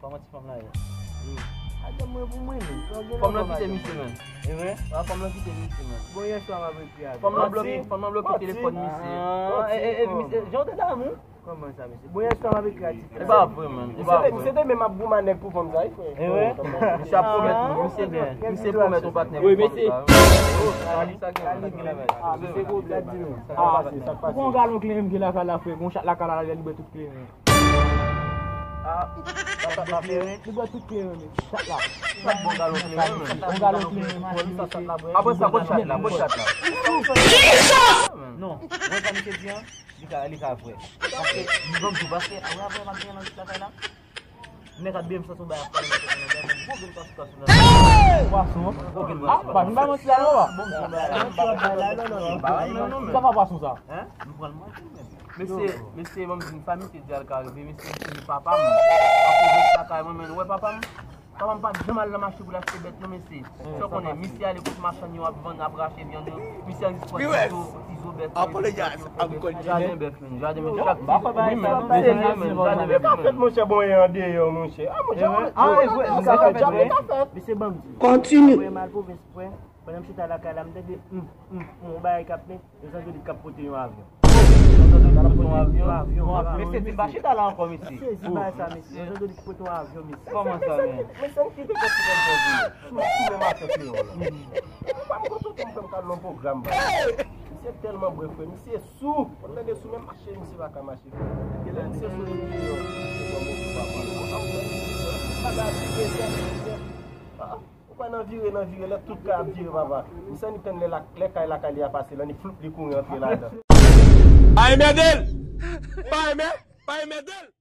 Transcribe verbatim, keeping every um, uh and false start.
Pa manti, fanm la ye. Adan mwen pou mwen menm. Fanm lan kite misye, menn. E vre? A, fanm lan kite misye, menn. Bon, yè swa m ap ekri avè. Fanm lan bloke, fanm lan bloke telefòn misye. Ah, e, e, e, misye, jan w te damou? Kòman sa, mesye? Bon, yè swa m ap ekri a ti frè. E pa vre, menn. E pa vre. Misye te menm ap goumen nèg pou fanm sa, wi, frè. E vre? Misye ap pwomèt, misye gen, misye pwomèt yon patnè pou fanm sa. Wi, mesye. Ah, misye gwo blèd di nou. Ah, sa k pase? Ou pran yon galon kleren m gen lakay la, frè. Gon chat lakay la, li bwè tout kleren. Ah, sa, sa, sa, kleren. Li bwè tout kleren, men. Chat la. Sa bon galon kleren, men. Bon galon kleren, mache, mesye. Apre sa, kot chat la, kot chat la. Non, wè sa misye di an? Li ka, li ka vre. Paske, m ban m tou, paske, apre, apre, m ap gen nan lakay la. Nèg ap byen m santi yon bagay ap pale nan tèt mwen, gwo grenn pwason nan. Pwason? Gwo grenn pwason. Ah, pa vin bay manti la non, pa. Bon, m pran bagay la, non, non, non. Sa pa pwason sa? Hein? M pran l manje menm. Mesye, mesye, ban m di n sa, misye di al ka rive, mesye, li papa m. Ap pwovens lakay mwen, men, wè papa m. Papa m pa t janm al nan mache pou l achte bèt, non, mesye. Sa w konnen, misye ale kot machann yo ap vann, ap rache vyann yo. Misye al jis pran ti zo, ti zo bèt, jaden bèf, men, jaden bèf, chak ti, wi, men, jaden bèf, men. Ka fèt, monchè, bon, e andeyò, monchè. Ah, monchè, ah, e vre, sa ka fèt, wi. Mesye, ban m di. Kontinye. Mwen mal pwovens, frè. Pandan m chita lakay la, m tande, hum, hum, hum, yon bagay k ap met. Yon zandolit k ap pote yon avyon. Yon zandolit k ap pote yon avyon? Yon avyon, mesye, wi, di m pa chita la ankò, mesye. Sezi bagay sa, mesye. Yon zandolit ki pote yon avyon, mesye. Kòman sa, men? Men se m ki te kontinye m kontinye. Sou, sou menm afè kreyòl la. Ou pa m konsote m fè m kal nan pwogram, ba. Misye tèlman bwè, frè. Misye sou. Ou tande sou menm mache, misye pa ka mache, frè. Misye sou li kreyòl. Misye pran moto, papa. Bagay a ti prezan, prezan. Ah. Ou pa nan vire, nan vire, lè tout kay ap vire, papa. Misye annik tann lè la, lè kay lakay li a pase, l annik floup, li kouri antre ladan. Pa enmède l! Pa enmè-, pa enmède l!